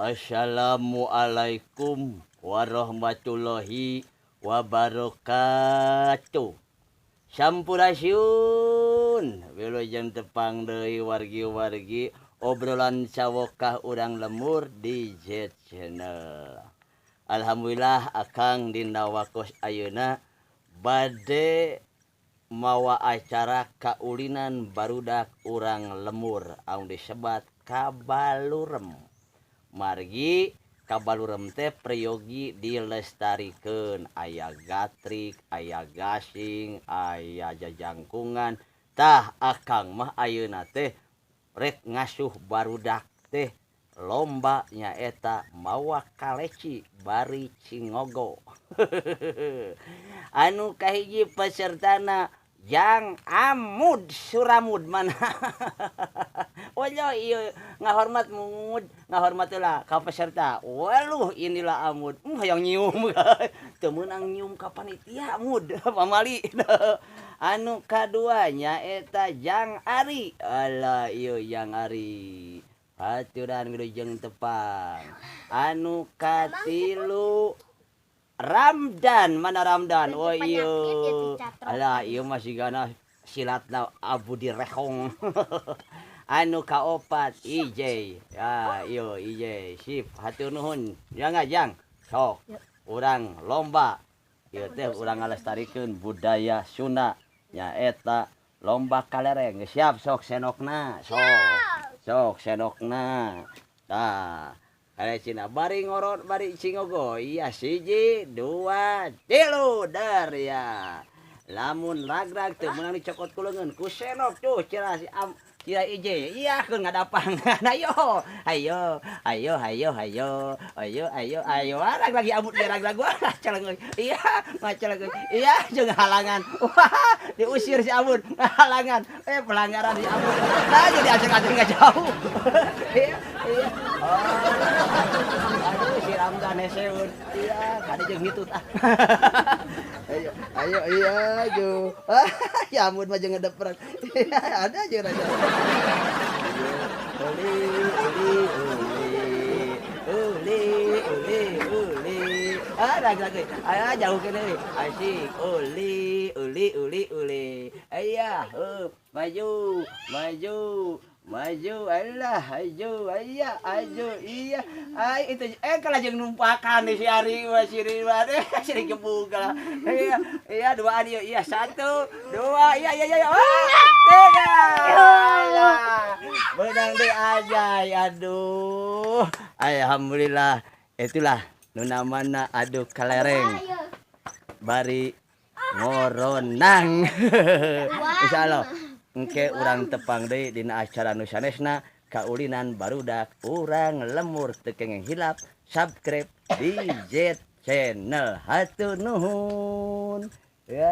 Assalamualaikum warahmatullahi wabarakatuh. Sampurasun. Wilujeng tepang deui, wargi-wargi, obrolan sawokah urang lembur di Z Channel. Alhamdulillah, Akang dina waktos ayeuna bade mawa acara kaulinan barudak urang lembur anu disebat kabalurem. Margi kabalurem teh peryogi dilestarikeun, aya gatrik, aya gasing, aya jajangkungan. Tah, Akang mah ayeuna teh rek ngasuh barudak teh lomba, nyaeta mawa kaleci bari cingogo. Anu kahiji pesertana Jang Amud Suramud, mana? Oh iya, ngahormat Mud, ngahormat lah ka peserta. Waluh, inilah Amud. Hayang nyium. Teu meunang nyium ka panitia, Mud, pamali. Anu kadua nyaeta Jang Ari. Alah, ieu Jang Ari. Aturan wilujeng tepang. Anu katilu Ramdan, mana Ramdan? Oh iya. Alah, ieu mah sigana silatna Abu Direhong. Anu kaopat IJ. Ya, iyo IJ. Sip, hatur nuhun. Ya ngajang. Sok. Urang lomba. Ieu teh urang ngalestarikeun budaya Sunda. Nyaeta lomba kalereng. Siap, sok senokna. Sok. Sok senokna. Tah. Kalecina bari ngorot bari cingogo. Iya, siji, dua, tilu, der ya. Lamun ragrag teu meunang dicokot ku leungeun ku senok tuh cira si am cira IJ. Iya, keun ngadapangan. Ayo, ayo, ayo, ayo, ayo, ayo, ayo, ayo. Rag lagi abut dia rag wah, celeng. Iya, maceleng. Iya, jeung halangan. Wah, diusir si Abud. Halangan. Eh, pelanggaran si Abud. Nah, jadi asing-asing nggak jauh. Iya. Oh. Aduh, si Ramdan heseun. Iya, kade jeung hitut ah. Ayo, ayo, iya, ayo. Ah, ya ampun mah jeung ngedeprak. Iya, ada aja raja. Uli, uli, uli. Uli, uli, uli. Ah, lagi lagi. Ayo jauh kene. Asik. Uli, uli, uli, uli. Ayah, maju, maju. Maju, alah, ayo, ayah, ayo, iya. Ay, itu eh kalau jeung numpakan di si Ari mah si Ridwan, eh si gebug lah. Iya, dua iya, iya, satu, dua, iya. Wah, tiga. Alah, menang deh aja, aduh. Alhamdulillah, itulah nu namana adu kalereng. Bari ngoronang. Insyaallah engke urang tepang deui dina acara nu sanesna, kaulinan barudak urang lembur. Teu kenging hilap subscribe di Z Channel. Hatur nuhun ya.